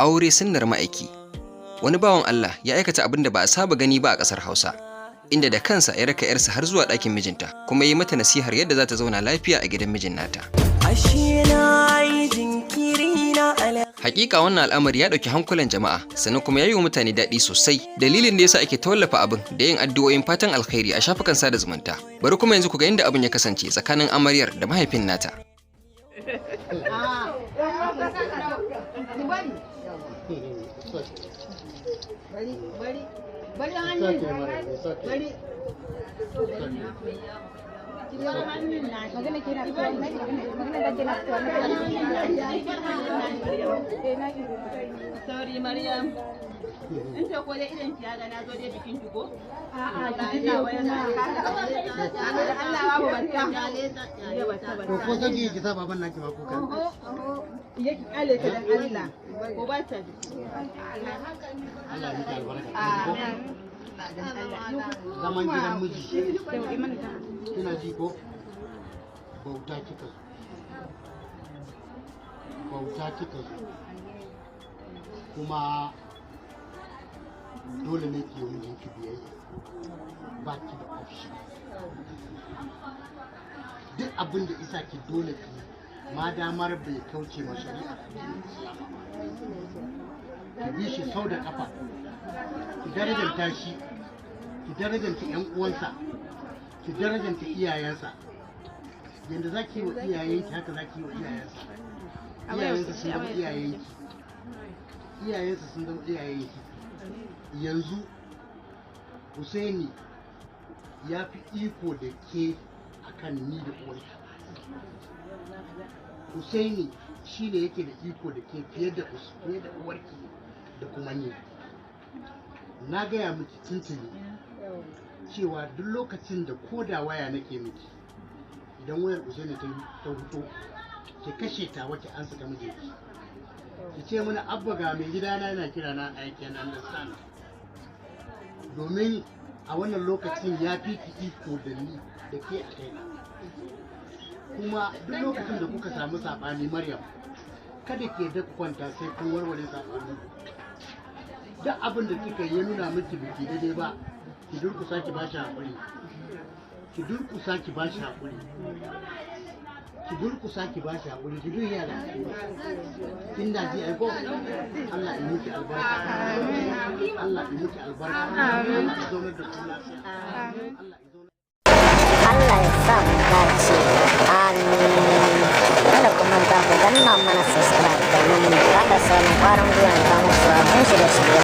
Aure sunnar ma'aiki. Wani bawan Allah ya aikata abin da ba a saba gani ba a ƙasar Hausa, inda da kansa ya raka 'yarsa har zuwa ɗakin mijinta, kuma yi mata nasihar yadda za ta zauna lafiya a gidan mijin nata. Ashe na yi jinkiri na ala. Hakika wannan al'amari ya ɗauki hankulan jama'a, sannan kuma ya yi wa mutane daɗi sosai. Dalilin da yasa ake tallafa abin da yin addu'o'in fatan alkhairi a shafukan sada zumunta. Bari kuma yanzu ku ga yadda abin ya kasance tsakanin amaryar da mahaifin nata. Bari, bari, bari hannun, bari. Magana kina fitowa, magana da kina fitowa. Eh, na ki. Sorry, Maryam. In ta ko dai idan ki ya ga na zo dai bikin ki ko? A'a, ki Allah waya na. Allah babu barka. Ya barka To barka. ko zan iya ki sa baban naki ma kuka. Ya ki kyale ta dan Allah. Ko ba ta. Allah ya miki albarka. Ko? Zaman gidan miji. Kina ji ko? Bauta kika zo. Bauta kika zo. Kuma dole ne ki yi mijinki biyayya. Ba ki da option. Duk abin da isa ki dole ki yi, ma damar bai kauce ma shari'a addinin Islama ba. Ki bi shi sau da kafa. Ki darajanta shi, ki darajanta yan uwansa, ki darajanta iyayensa. Yanda za ki yi wa iyayenki, haka za ki yi wa iyayensa. Iyayensa sun zama iyayenki, iyayensa sun zama iyayenki. Yanzu Husaini ya fi iko da ke akan ni da uwarki. Husaini shi ne yake da iko da ke fiye da uwarki da kuma ni. Na gaya miki tuntuni cewa duk lokacin da ko da waya nake miki, idan wayar Usaini ta fito, ki kashe ta wace an saka mijinki, ki ce mana, "Abba, ga mai gidana yana kira na." I can understand, domin a wannan lokacin ya fi ki iko da ni da ke a kaina. Kuma duk lokacin da kuka samu saɓani, Maryam, kada ki yarda ku kwanta sai kun warware saɓani. Duk abin da kika yi ya nuna miki biki daidai ba, ki durkusa ki bashi haƙuri, ki durkusa ki bashi haƙuri, ki durkusa ki bashi haƙuri. Ki duk yara kin da ji aiko. Allah ya miki albarka, Allah ya miki albarka, Allah ya zaunar da ku lafiya, Allah ya zaunar. Allah ya sa mu dace. Amin. Kada ku manta ku danna mana subscribe domin mu kada samun ƙwarin gwiwa ta muku sabbin shirye-shirye.